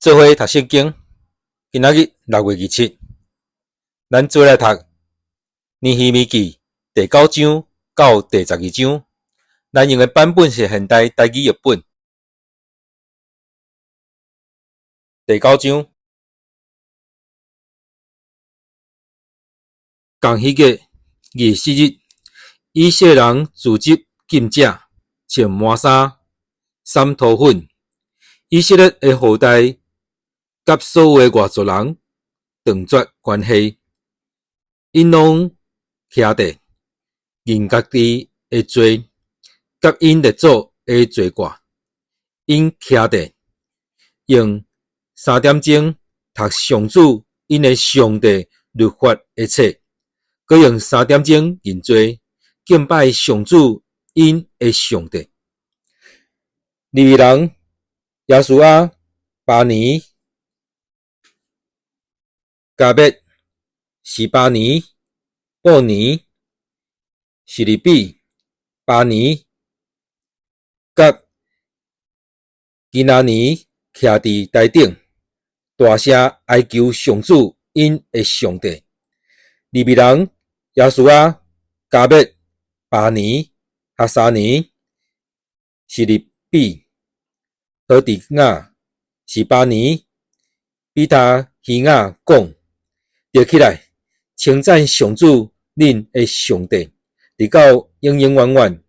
做伙讀聖經，今仔日6月27，咱做來讀尼希米記第九章到第12章。咱用的版本是現代台語譯本。第九章，仝彼月24日，以色列人組織禁食，穿麻衫，捎塗粉。以色列的後代佮所有的外族人斷絕關係，𪜶攏徛地認家己的罪，佮𪜶列祖的罪過。𪜶徛地用3點鐘讀上主𪜶的上帝律法的冊，閣用三點鐘認罪，敬拜上主𪜶的上帝。利未人耶書亞、巴尼、迦密、示巴尼、布尼、示利比、巴尼、佮基拿尼徛佇台頂，大聲哀求上主𪜶的上帝。利未人耶書亞、迦密、巴尼、哈沙尼、示利比、何底亞、示巴尼、比他希雅講：著起來，稱讚上主恁的上帝，直到永永遠遠。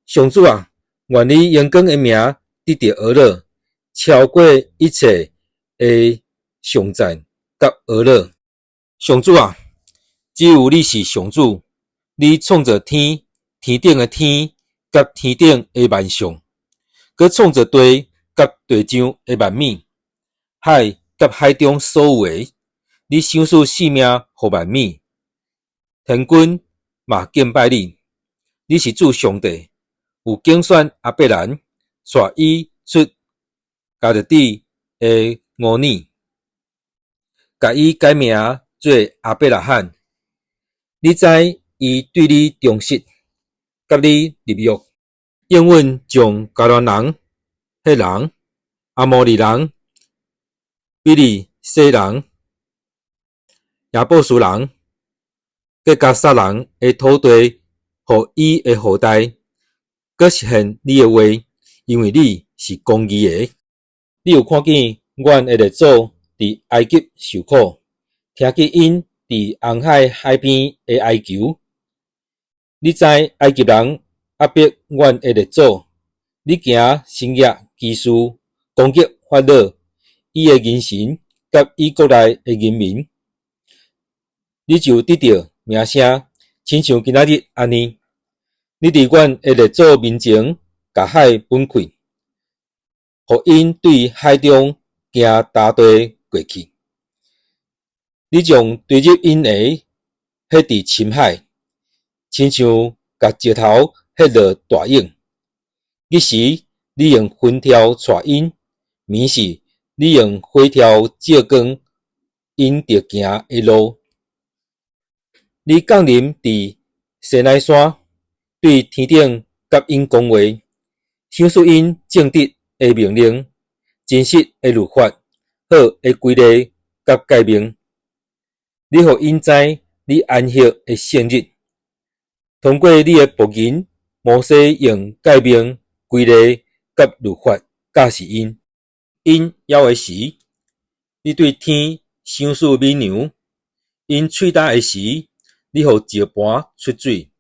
上主啊，願你榮光的名得著呵咾，超過一切的頌讚佮呵咾。上主啊，只有你是上主，你創造天、天頂的天佮天頂的萬象，閣創造地佮地上的萬物，海佮海中所有的。你賞賜性命予萬物，天軍嘛敬拜你。你是主上帝，有揀選亞伯蘭，帶伊出迦勒底的烏爾，共伊改名做亞伯拉罕。你知伊對你忠實，佮你立約，應允將迦南人、赫人、阿摩利人、比利洗人、耶布斯人、吉甲撒人的土地，予伊的後代，閣實現你的話，因為你是公義的。你有看見阮的列祖佇埃及受苦，聽見𪜶佇紅海海邊的哀求。你知埃及人壓迫阮的列祖，你行神蹟奇事，攻擊法老、伊的人臣佮伊國內的人民。你就得著名聲，親像今仔日按呢。你佇阮的列祖面前，共海分開，予𪜶對海中行乾地過去。你將追入𪜶的彼佇深海，親像共石頭彼落大湧。日時你用雲柱帶𪜶，暝時你用火柱照光𪜶著行的路。你降臨佇西奈山，對天頂佮𪜶講話，賞賜𪜶正直的命令、真實的律法、好的規例佮誡命。你予𪜶知你安息的聖日，通過你的僕人摩西用誡命、規例佮律法教示𪜶。𪜶枵的時，你對天賞賜米糧；𪜶喙焦的時，你予石盤出水，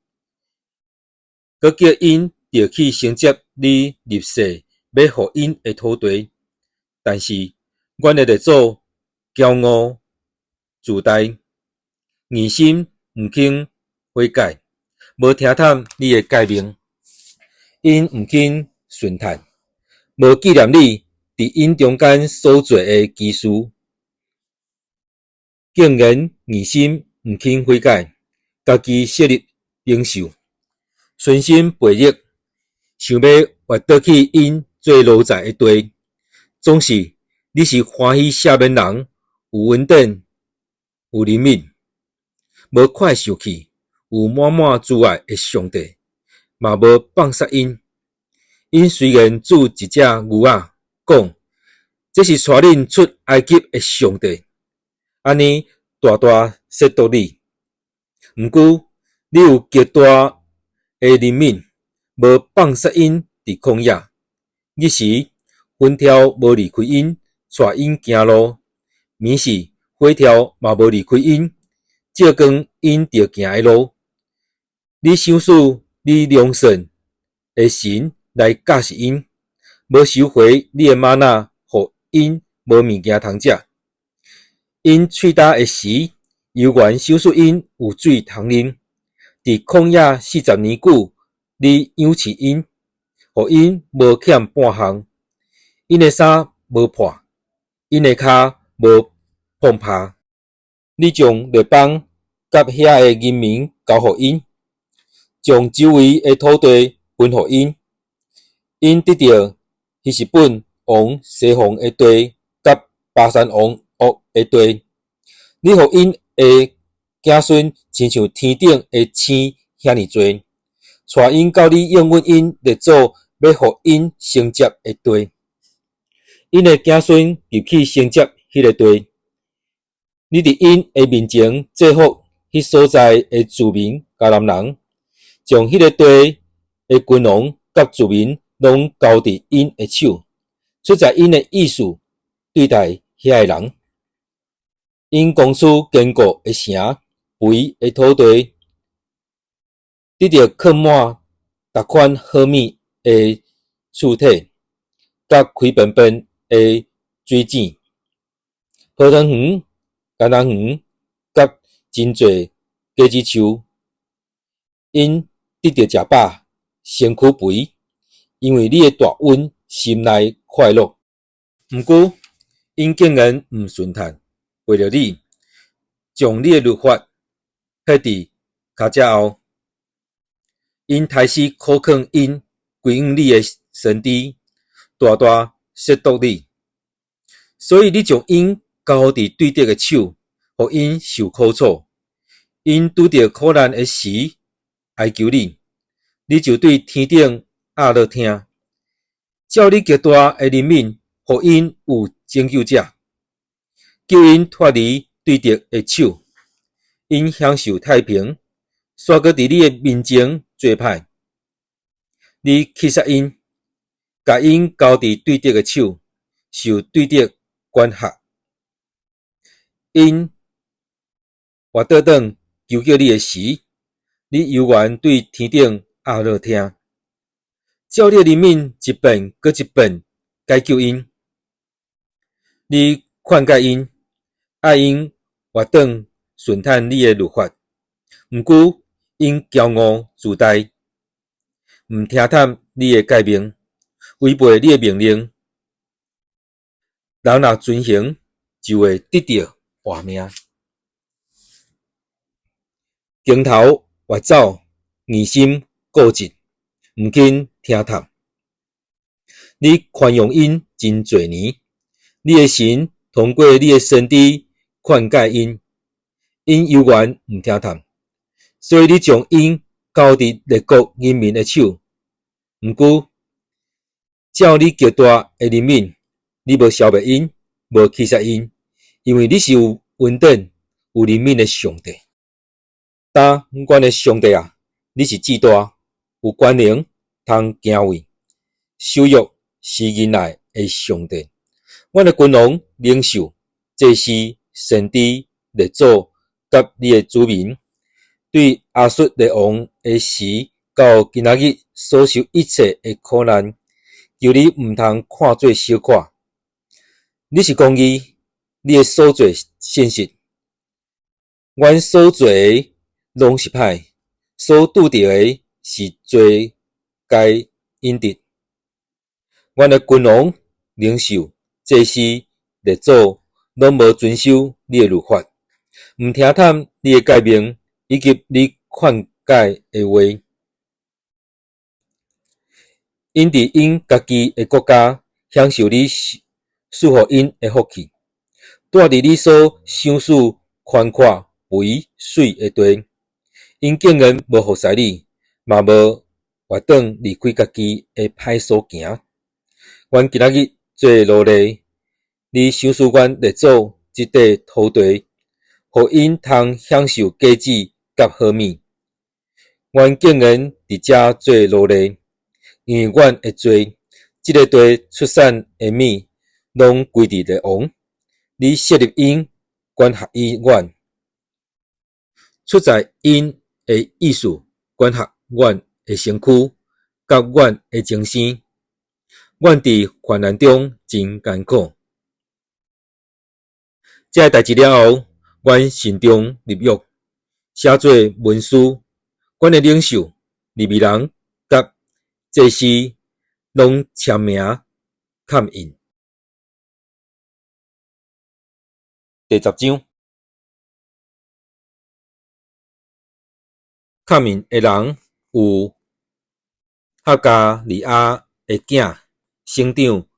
閣叫𪜶著去承接你立誓欲予𪜶的土地。但是，阮的列祖驕傲自大，硬心毋肯悔改，無聽探你的誡命，𪜶毋肯順趁，無紀念你佇𪜶中間所做的奇事，竟然硬心毋肯悔改，家己設立領袖，存心背逆，想欲越倒去𪜶做奴才的地。總是你是歡喜赦免人，有恩典，有憐憫，無快受氣，有滿滿慈愛的上帝，嘛無放殺𪜶。𪜶雖然煮一隻牛仔，講，這這是帶恁出埃及的上帝，按呢大大褻瀆你。毋過你有極大的憐憫，無放殺𪜶佇曠野。彼時雲柱無離開𪜶，帶𪜶行路；暝時火柱嘛無離開𪜶，照光𪜶著行的路。你賞賜你良善的神來教示𪜶，無收回你的瑪納，予𪜶無物件通食。𪜶喙焦的時，猶原賞賜𪜶有水通啉。佇曠野40年久，你養飼𪜶，予𪜶無欠半項。𪜶的衫無破，𪜶的跤無膨拍。你將列邦佮遐的人民交予𪜶，將周圍的土地分予𪜶。𪜶得著希實本王西宏的地，佮巴珊王噩的地。你予𪜶的子孫親像天頂的星遐爾濟，帶𪜶到你應允𪜶列祖欲予𪜶承接的地。𪜶的子孫入去承接彼个地。你佇𪜶的面前制伏彼所在的住民迦南人，將彼个地的君王佮住民攏交佇𪜶的手，出在𪜶的意思對待遐个人。𪜶攻取堅固的城、肥的土地，得著囥滿逐款好物的厝體，佮開便便的水井、葡萄園、橄欖園，佮真濟果子樹。𪜶得著食飽，身軀肥，因為你的大恩，心內快樂。毋過，𪜶竟然毋順趁，背著你，將你的律法撇佇跤跡後。𪜶刣死苦勸𪜶歸向你的先知，大大褻瀆你。所以你將𪜶交予佇對敵的手，予𪜶受苦楚。𪜶拄著苦難的時，哀求你，你就對天頂壓落聽，照你極大的憐憫，予𪜶有拯救者，救𪜶脫離對敵的手。𪜶享受太平，煞閣佇你的面前做歹。你棄殺𪜶，共𪜶交佇對敵的手，受對敵管轄。𪜶活倒轉求叫你的時，你猶原對天頂壓落聽，照你的憐憫一遍閣一遍解救𪜶。你勸誡𪜶，愛𪜶活轉順趁你的律法。毋過𪜶驕傲自大，毋聽探你的誡命，違背你的命令。人若遵行，就會得著活命。鏡頭越走，硬心固執，毋肯聽探。你寬容𪜶真濟年，你的神通過你的先知勸誡𪜶，𪜶猶原毋聽探，所以你將𪜶交佇列國人民的手。毋過，照你極大的憐憫，你無消滅𪜶，無棄殺𪜶，因為你是有恩典、有憐憫的上帝。當阮的上帝啊，你是至大，有權能，通敬畏，守約施仁愛的上帝。阮的君王、領袖、祭司、先知、列祖佮你的子民，對亞述列王的時到今仔日所受一切的苦難，求你毋通看做小可。你是公義，你的所做信實。阮所做的攏是歹，所拄著的是罪該應得。阮的君王、領袖、祭司、列祖，攏無遵守你的律法，毋聽探你的誡命，以及你勸誡的話。𪜶佇𪜶家己的國家享受你賜予𪜶的福氣，住佇你所賞賜寬闊肥媠的地。𪜶竟然無服侍你，嘛無活轉離開家己的歹所行。阮今仔日做奴隸，你賞賜阮列祖這塊土地，予𪜶通享受果子佮好物。阮竟然佇遮做奴隸，因為阮的罪，這个地出產的物攏歸佇列王。你設立𪜶管轄阮，出在𪜶的意思管轄阮的身軀，佮阮的精神。阮佇患難中真艱苦。這个代誌了後，阮慎重立約，寫做文書。阮的領袖、利未人佮祭司攏簽名蓋印。第10章，蓋印的人有哈加利亞的囝省長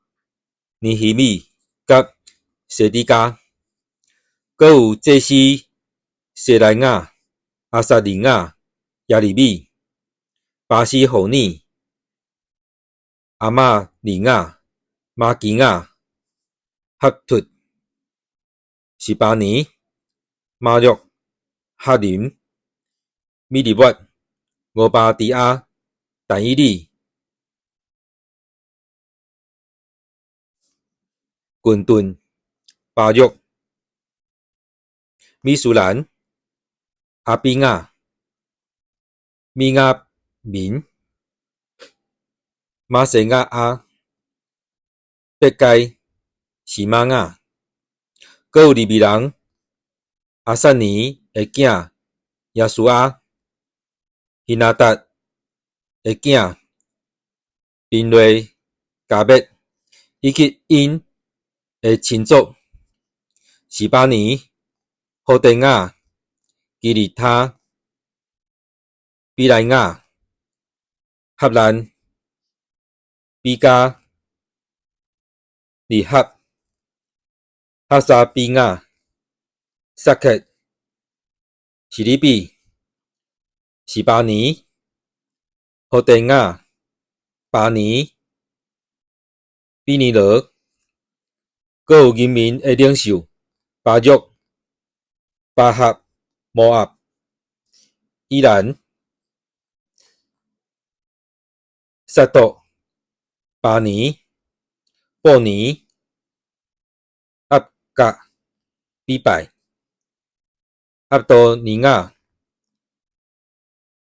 尼希米佮西底家，閣有祭司西萊雅、亞撒利雅、耶利米、巴斯戶珥、亞瑪利雅、瑪基雅、哈突、示巴尼、瑪錄、哈琳、米利抹、俄巴底亞、但以理、群頓、巴錄、米書蘭、亞比雅、米雅明、瑪西雅阿、伯該、示瑪雅，閣有利未人亞撒尼的囝耶書亞、希拿達的囝賓瑞迦滅，以及𪜶的親族示巴尼、何底雅、基利他、比萊雅、哈蘭、比加、利合、哈沙比雅、撒克、示利比、示巴尼、何底雅、巴尼、比尼羅，閣有人民的領袖巴錄、巴哈摩押、以蘭、撒督、巴尼、布尼、押甲、比拜、亞多尼雅、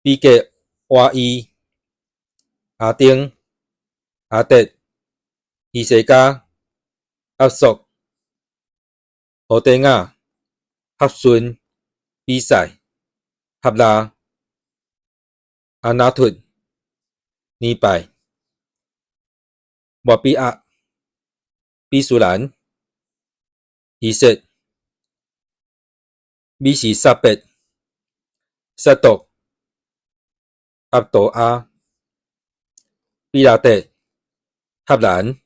比格瓦伊、亞丁、亞德、希西家、押朔、何底雅、哈順、比賽、哈拉、亞拿突、尼拜、摩比亞、比書蘭、希設、米示撒伯、撒督、押多亞、比拉底、哈蘭、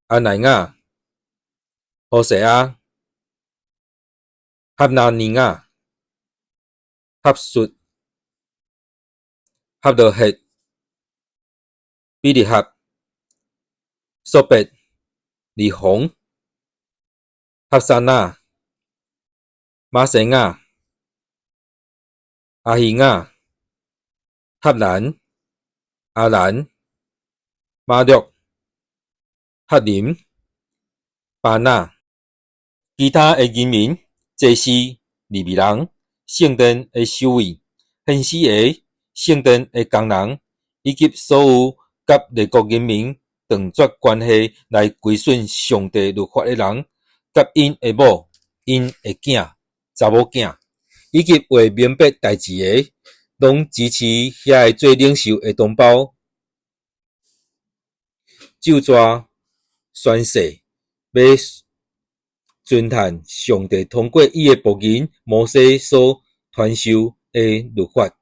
阿乃雅、何西阿、哈拿尼雅、哈術、哈羅赫、比利合、朔伯、利宏、哈沙那、瑪西雅、亞希雅、哈蘭、亞蘭、瑪錄、哈林、巴拿，其他的人民、祭司、利未人、聖殿的守衛、獻詩的、聖殿的工人，以及所有佮列國人民斷絕關係來歸順上帝律法的人，佮𪜶的某、𪜶的囝、查某囝，以及會明白代誌的，攏支持遐个做領袖的同胞，咒詛宣誓，欲遵行上帝通過伊的僕人摩西所傳授的律法，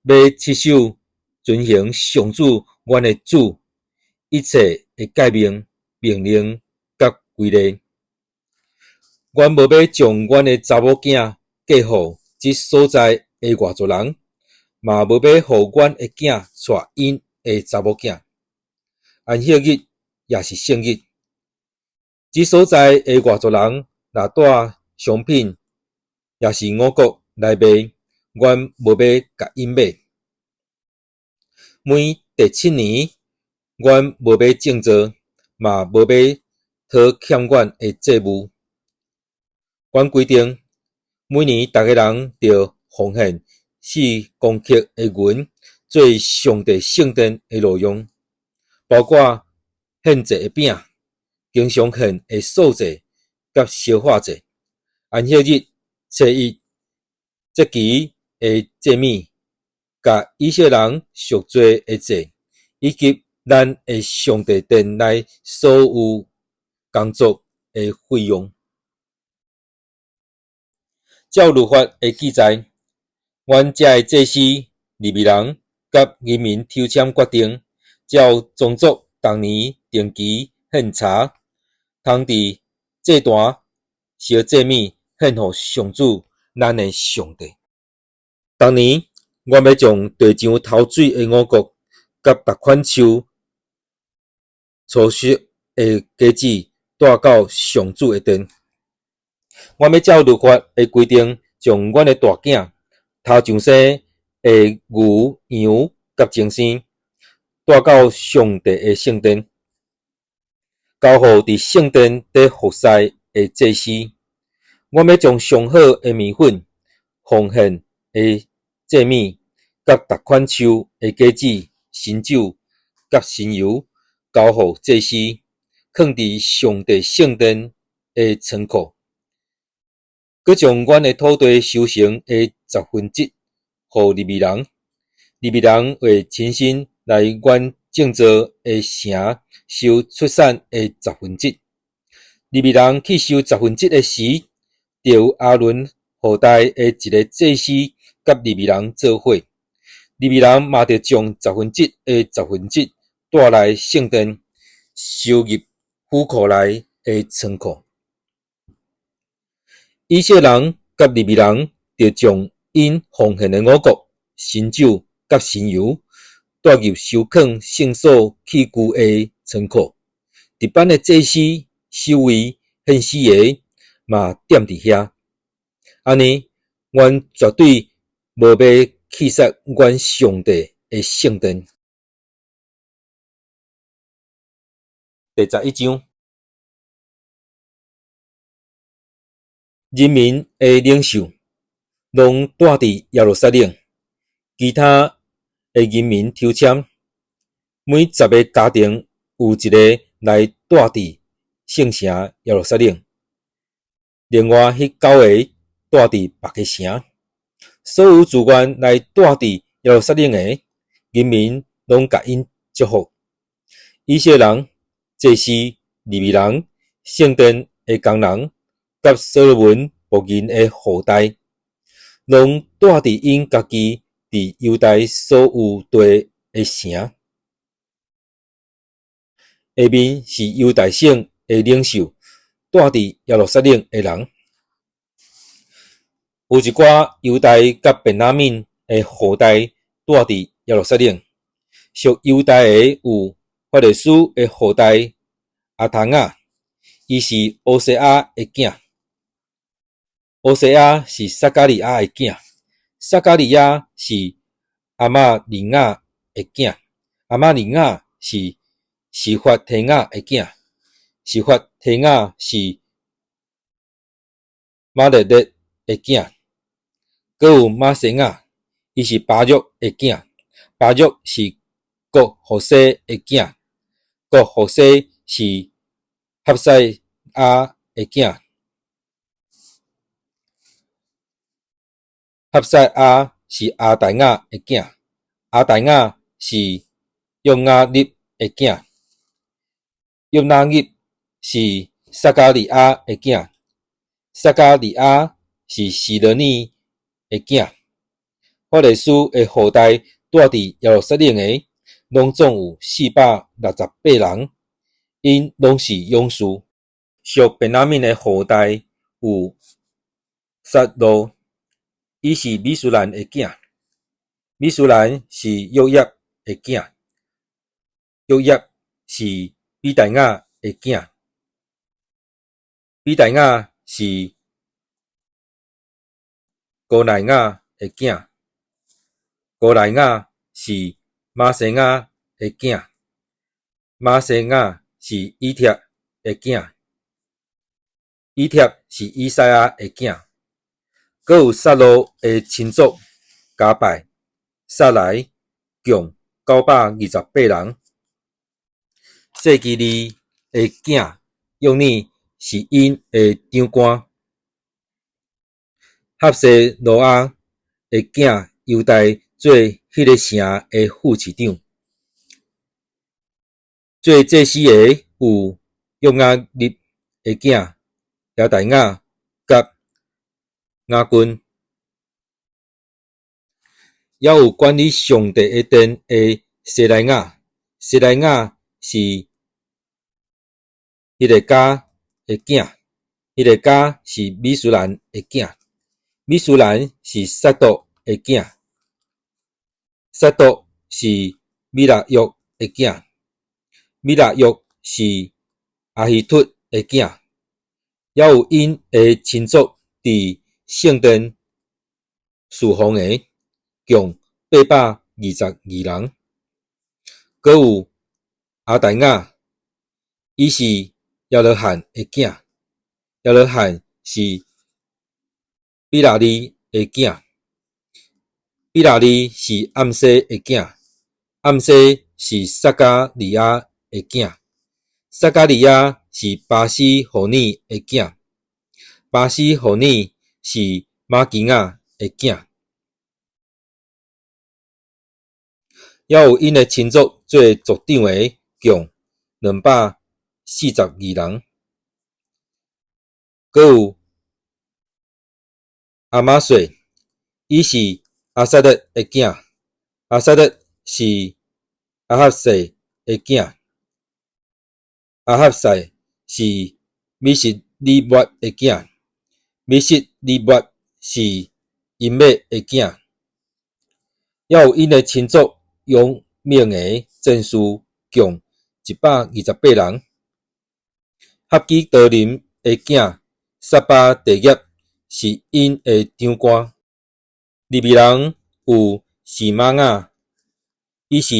欲持守遵行上主阮的主一切的誡命、命令佮規例。阮無欲將阮的查某囝嫁予這所在的外族人，嘛無欲予阮的囝娶𪜶的查某囝。安息日也是聖日。這所在的外族人若帶商品，抑是五穀來賣，阮無欲共𪜶買。每第七年，阮無欲種稻，嘛無欲討欠阮的債務。阮規定，每年逐个人著奉獻4公克的銀，做上帝聖殿的路用，包括獻祭的餅、經常獻的素祭佮燒化祭、安息日、初一、節期的祭物，佮以色列人贖罪的祭，以及咱的上帝殿內所有工作的費用。照律法的記載，阮遮的祭司、利未人佮人民抽籤決定，照宗族逐年定期獻茶，通佇祭壇燒祭物獻予上主咱的上帝。逐年，阮欲將地上頭水的五穀佮逐款樹初熟的果子帶到上主的殿。阮欲照律法的規定，將阮的大囝頭上生的牛、羊佮精牲帶到上帝的聖殿，交予佇聖殿佇服侍的祭司。阮欲將上好的麵粉、奉獻的祭物，佮逐款樹的果子、新酒佮新油，交予祭司，囥佇上帝聖殿的倉庫。閣將阮的土地收成的十分之一，予利未人。利未人會親身來阮種稻的城收出產的十分之一。利未人去收十分之一的時，著有亞倫後代的一个祭司佮利未人做伙。利未人嘛著將十分之一的十分之一帶來聖殿，收入府庫內的倉庫。以色列人佮利未人著將𪜶奉獻的五穀、新酒佮新油帶入收囥聖所器具的倉庫。值班的祭司、守衛、獻死的嘛踮佇遐。按呢，阮絕對無欲棄殺阮上帝的聖殿。第11章，人民的領袖攏住佇耶路撒冷，其他的人民抽籤，每10个家庭有一个來住佇聖城耶路撒冷，另外彼九个住佇別个城。所有自願來住佇耶路撒冷的人民，攏共𪜶祝福。以色列人、祭司、利未人、聖殿的工人，佮所羅門僕人的後代，攏住佇𪜶家己佇猶大所有地的城。下面是猶大省的領袖，住佇耶路撒冷的人，有一寡猶大佮便雅憫的後代住佇耶路撒冷。屬猶大的有法勒斯的後代亞他雅，伊是烏西亞的囝，烏西亞是撒迦利亞的囝，撒迦利亞是亞瑪利亞的囝，亞瑪利亞是示法提雅的囝，示法提雅是瑪勒列的囝，閣有瑪西亞，伊是巴錄的囝，巴錄是郭何西的囝，郭何西是合賽亞的囝，合賽亞是亞大雅的囝，亞大雅是約雅立的囝，約雅立是撒迦利亞的囝，撒迦利亞是示羅尼的囝。法勒斯的後代住佇耶路撒冷的，攏總有468人，𪜶攏是勇士。屬便雅憫的後代有撒路，伊是米書蘭的囝，米書蘭是約葉的囝，約葉是比大雅的囝。比大雅是哥乃雅的囝，哥乃雅是瑪西亞的囝，瑪西亞是以帖的囝，以帖是以賽亞的囝。閣有撒路的親族加拜、撒萊，共928人。細基利的囝約尼是𪜶的長官。合西羅亞的囝猶大做彼个城的副市長。做祭司的有約雅立的囝耶大雅佮雅斤，猶有管理上帝的殿的西萊雅，西萊雅是希勒家的囝，希勒家是米書蘭的囝，米書蘭是撒督的囝，撒督是米拉約的囝，米拉約是亞希突的囝，猶有𪜶的親族佇聖殿事奉的，共822人。閣有亞大雅，伊是耶羅罕的囝，耶羅罕是比拉利的囝，比拉利是暗西的囝，暗西是撒迦利亞的囝，撒迦利亞是巴斯何尼的囝，巴斯何尼是瑪基亞的囝。猶有𪜶的親族做族長的，共242人。閣有亞瑪細，伊是亞撒勒的囝，亞撒勒是亞哈細的囝，亞哈細是米實利末的囝，米實利末是音美的囝。猶有𪜶的親族勇猛的戰士，共128人。哈基多林的囝撒巴地業是𪜶的長官。利未人有示瑪雅，伊是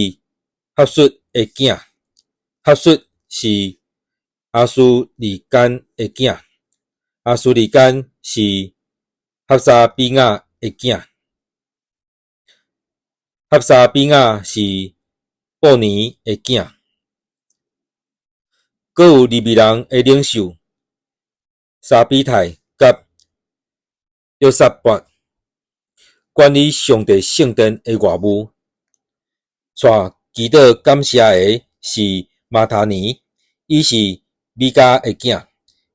哈術的囝，哈術是亞斯利干的囝，亞斯利干是哈沙比亞的囝，哈沙比亞是布尼的囝。閣有利未人的領袖沙比泰佮約撒拔，管理上帝聖殿的外務。帶祈禱感謝的是馬他尼，伊是米迦的囝，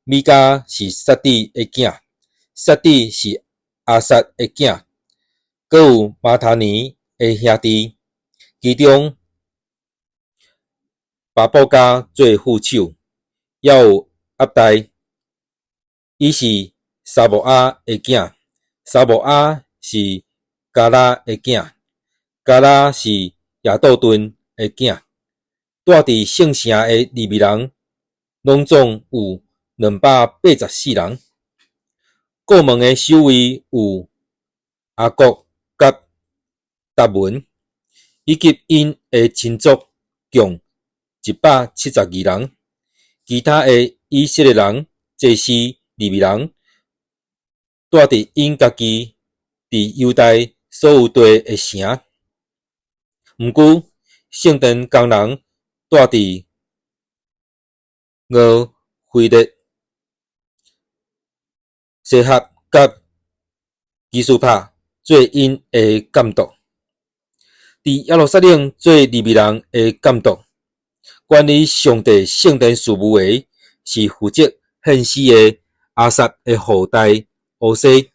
米迦是撒底的囝，撒底是亞薩的囝。閣有馬他尼的兄弟，其中巴布迦做副手，猶有押大，伊是沙木亞的囝，沙木亞是迦拉的囝，迦拉是耶杜頓的囝。住佇聖城的利未人，攏總有284人。顧門的守衛有亞國佮達文，以及𪜶的親族，共172人。其他的以色列人、祭司、利未人，住佇𪜶家己佇猶大所有地的城。毋過，聖殿工人住佇俄斐勒、西合佮基斯帕做𪜶的監督。佇耶路撒冷做利未人的監督，管理上帝聖殿事務的，是負責獻詩的亞薩的後代烏西，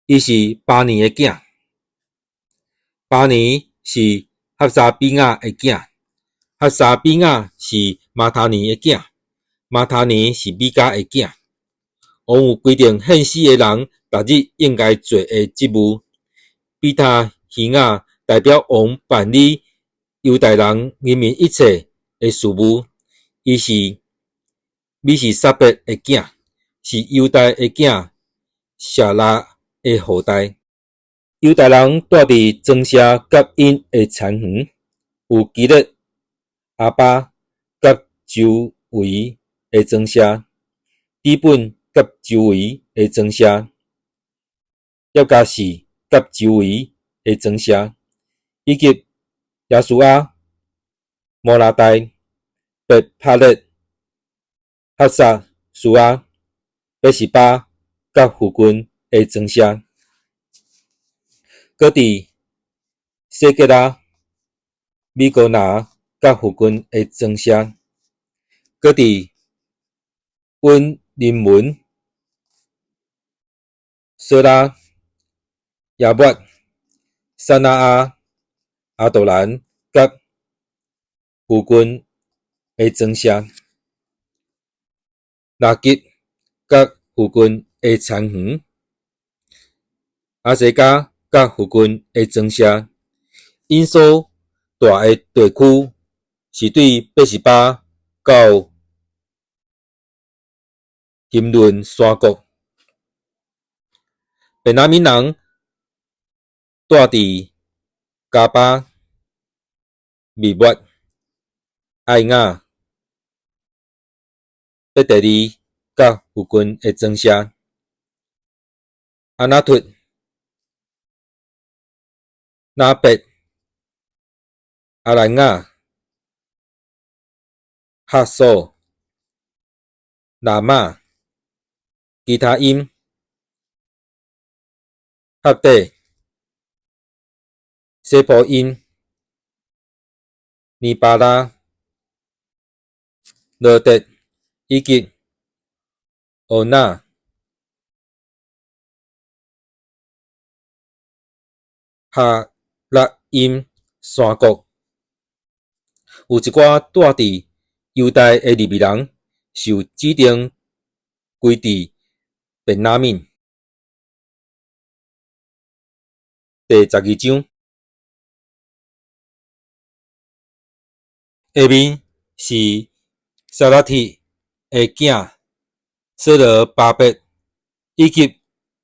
伊是巴尼的囝，巴尼是哈沙比亞的囝，哈沙比亞是馬他尼的囝，馬他尼是米迦的囝。王有規定獻詩的人，逐日應該做的職務。比他希雅代表王辦理猶大人人民一切的事務，伊是米示沙伯的囝，是猶大的囝謝拉的後代。猶大人蹛佇莊舍佮𪜶的田園，有基列亞巴佮周圍的莊舍，底本佮周圍的莊舍，耶迦示佮周圍的莊舍，以及耶書亞、摩拉大、伯帕列、哈撒書亞、別是巴佮附近的莊舍，閣佇洗革拉、米哥拿佮附近的莊舍，閣佇隱林門、索拉、耶抹、撒拿亞、亞杜蘭佮附近的莊舍，拉吉佮附近的田園，亞西加佮附近的莊舍。𪜶所蹛的地區是對別是巴到欣嫩山谷。便雅憫人蹛佇迦巴、密抹、愛雅、伯特利佮附近的莊舍，亞拿突、拿伯、亞蘭雅、哈索、喇瑪、基他音、哈底、西波音、尼巴拉、羅得以及俄那、哈拉音山谷。有一寡蹛佇猶大的利未人，受指定歸佇便雅憫。第12章，下面是撒拉鐵的囝所羅巴伯，以及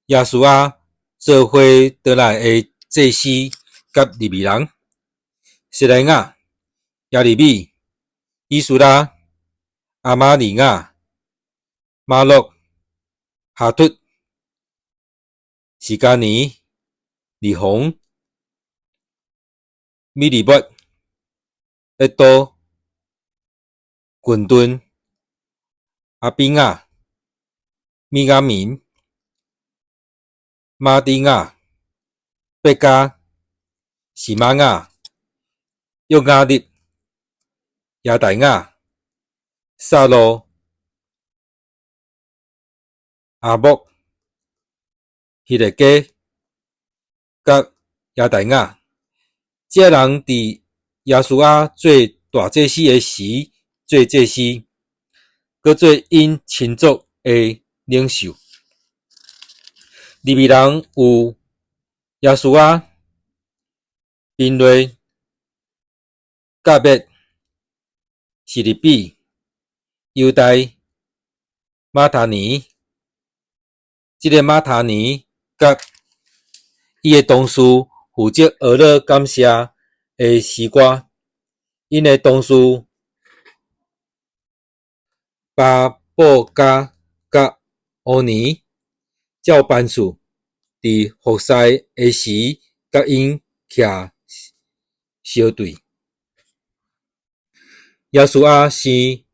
耶書亞做伙倒來的祭司佮利未人，設來雅、耶利米、以斯拉、亞瑪利亞、瑪錄、哈突、示迦尼、利宏、米利抹、益多、郡頓、亞比雅、米雅明、瑪底亞、伯加、示瑪雅、約雅立、耶大雅、撒路、阿木、希勒家、佮耶大雅。這人佇耶書亞做大祭司的時做祭司，閣做𪜶親族的領袖。利未人有耶書亞、賓瑞、甲滅、示利比、猶大、馬他尼。這个馬他尼佮伊的同事負責學樂感謝的詩歌，𪜶的同事巴布加佮烏尼照班次，佇服侍的時，佮𪜶徛相對。耶書亞生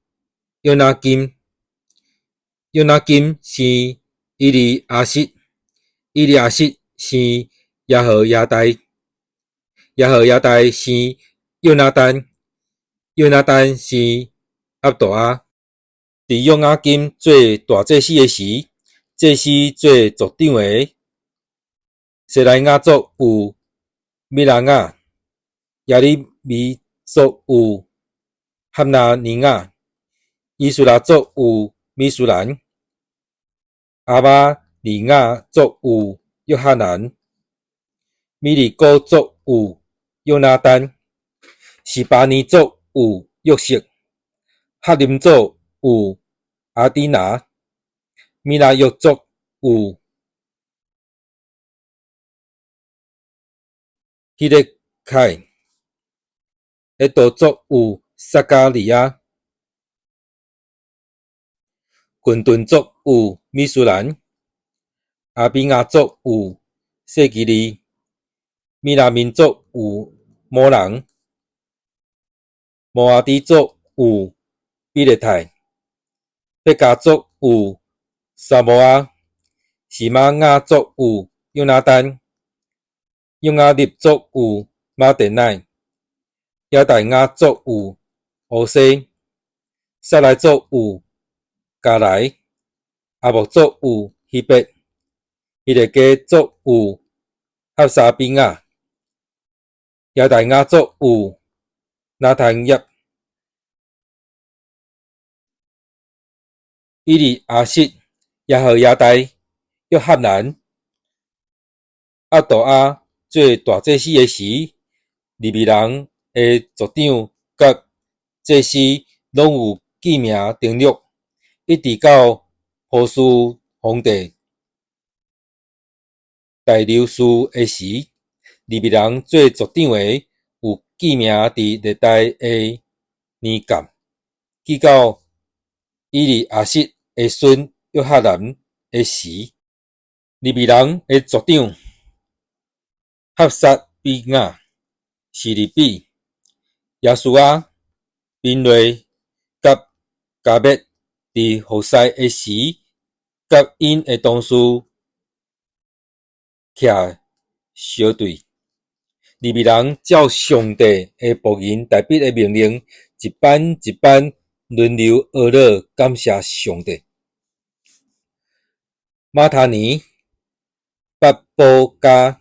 約拿金，約拿金生以利亞實，以利亞實生耶何耶大，耶何耶大生約拿單，約拿單生押杜亞。佇約雅金做大祭司的時，祭司做族長的設來雅族有米拉雅，耶利米族有哈拿尼雅，以斯拉族有米書蘭，亞瑪利亞族有約哈難，米利哥族有約拿單，示巴尼族有約瑟，哈林族有亞底拿，米拉約族有希勒凱，彼多族有撒迦利亞，群頓族有米書蘭，亞比亞族有細基利，米亞明族有摩蘭，摩阿底族有比勒泰，別迦族有沙摩亞，示瑪雅族有約拿單，約雅立族有瑪典乃，亞大雅族有烏西，撒萊族有迦萊，阿莫族有希伯，希勒家族有哈沙比亞，亞大雅族有拿但業，以利亞實、耶何耶大、約哈難、亞杜亞做大祭司的時，利未人的族長佮祭司攏有記名登錄，一直到波斯皇帝大流士的時，利未人做族長的有記名佇歷代的年鑑，記到以利亞實的孫約哈難的時，利未人的族長哈撒比亞、示利比、耶書亞、賓瑞佮迦密佇服侍的時，佮𪜶的同事徛相對。利未人照上帝的僕人大衛的命令，一班一班輪流呵咾感謝上帝。馬他尼、巴布迦、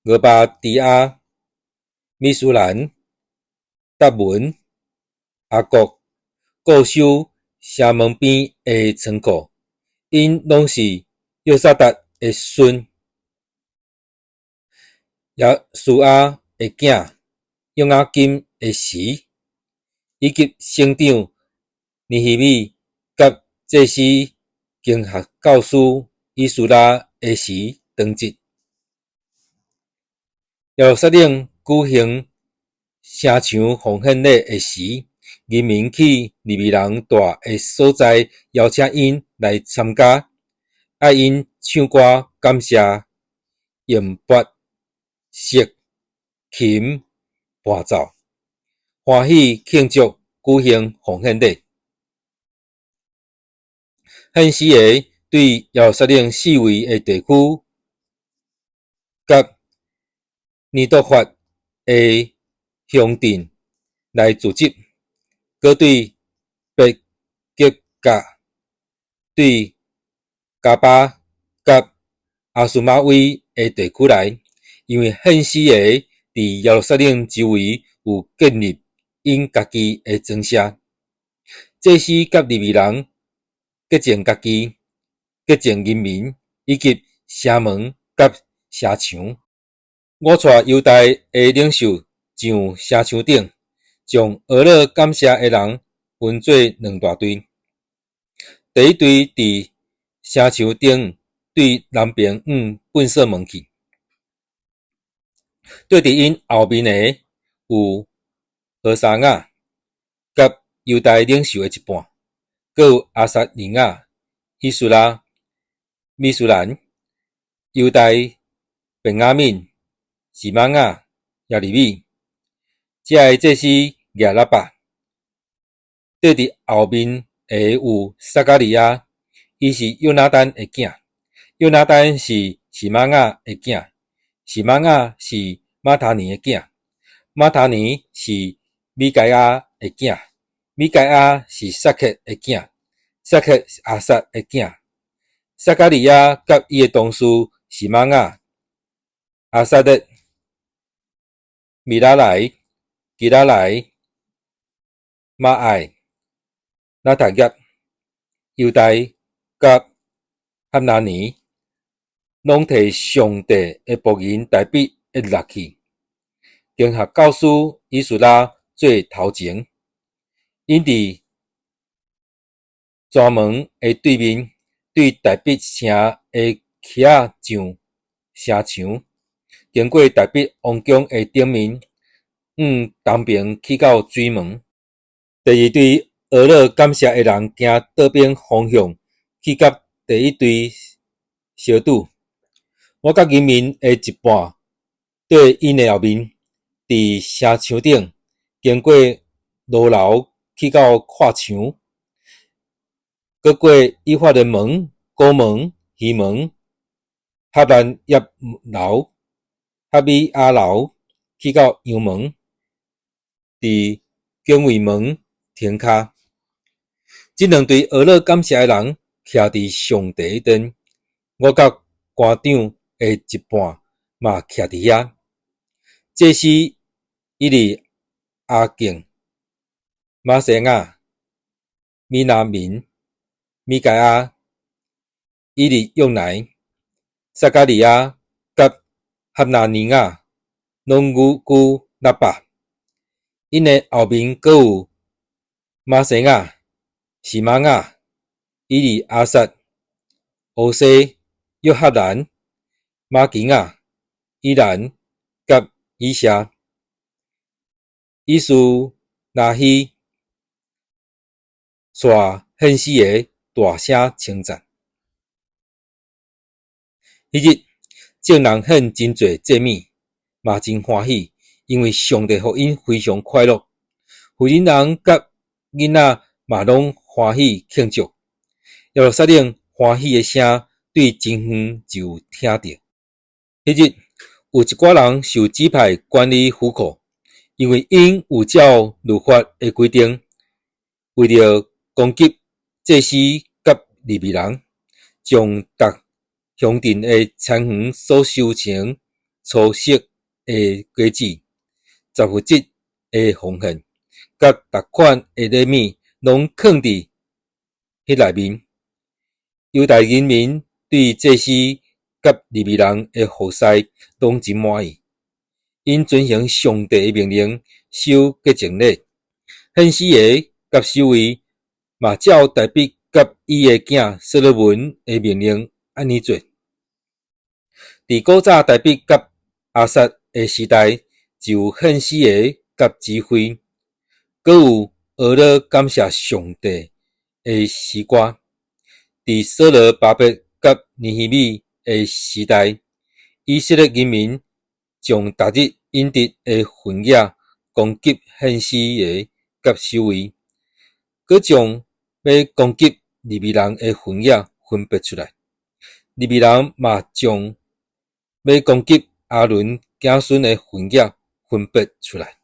俄巴底亞、米書蘭、達文、亞國，固守城門邊的倉庫，𪜶攏是約薩達的孫。耶書亞的囝約雅金的時，以及省長尼希米佮祭司經學教師以斯拉的時當值。耶路撒冷舉行城牆奉獻禮的時，人民去利未人蹛的所在，邀請𪜶來參加，愛𪜶唱歌感謝，用鉢、瑟、琴伴奏，歡喜慶祝舉行奉獻禮。獻詩的對耶路撒冷四圍的地區，佮尼多法的鄉鎮來組織，閣對別吉甲、對迦巴佮亞斯瑪威的地區來，因為獻詩的佇耶路撒冷周圍有建立𪜶家己的莊舍，祭司佮利未人潔淨家己，潔淨人民，以及城門佮城牆。我帶猶大的領袖上城牆頂，將呵咾感謝的人分做兩大隊。第一隊佇城牆頂對南爿向糞埽門去，綴佇𪜶後面的有何沙雅佮猶大領袖的一半，閣有亞撒利雅、以斯拉、米書蘭、猶大、便雅憫、示瑪雅、耶利米，這个祭司舉喇叭。綴佇後面的有撒迦利亞，伊是約拿單的囝，約拿單是示瑪雅的囝，示瑪雅是馬他尼的囝，馬他尼是米該亞的囝，米該亞是撒克的囝，撒克是亞薩的囝。撒迦利亞佮伊的同事示瑪雅、亞撒勒、米拉萊、基拉萊、瑪愛、拿達業、猶大佮哈拿尼，攏提上帝的僕人大衛的樂器，經學教師以斯拉做頭前，𪜶佇泉門的對面，對大必城的墘仔上城牆，經過大必王宮的頂面，向東爿去到水門。第二隊學樂感謝的人行倒反方向去佮第一隊相拄。我佮人民的一半綴𪜶的後面，佇城牆頂經過爐樓去到闊牆，閣過以法蓮門、狗門、魚門、哈蘭葉樓、哈米亞樓，去到羊門，佇警衛門停跤。這兩隊學樂感謝的人徛佇上帝的殿，我佮官長的一半嘛徛佇遐。祭司以利亞敬、瑪西亞、米拿民、米該亞、以利約乃、撒迦利亞佮哈拿尼亞，攏舉喇叭。𪜶的後面閣有瑪西亞、示瑪雅、以利亞撒、烏西、約哈難、瑪基亞、以蘭佮以謝、以斯拉希，帶獻司的大聲稱讚。彼日，眾人獻真濟祭物，嘛真歡喜，因為上帝予𪜶非常快樂。婦人人佮囡仔嘛攏歡喜慶祝。耶路撒冷歡喜的聲對真遠就聽著。彼日，有一寡人受指派管理府庫，因為𪜶有照律法的規定，為著供給祭司佮利未人，將逐鄉鎮的田園所收成初熟的果子、十分之一的奉獻，佮逐款的禮物，攏囥佇彼內面。猶大人民對祭司佮利未人的服侍攏真滿意。𪜶遵行上帝的命令，守潔淨禮。獻司的佮守衛嘛照大必佮伊的囝所羅門的命令按呢做。佇古早大必佮亞薩的時代，就有獻司的佮指揮，閣有學樂感謝上帝的詩歌。佇所羅巴伯佮尼希米的時代，以色列人民將逐日應得的份額供給獻司的佮守衛，閣將欲供給利未人的份額分別出來。利未人嘛將欲供給亞倫子孫的份額分別出來。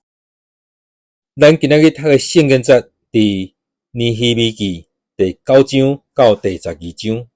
咱今仔日讀的聖經節佇尼希米記第九章到第12章。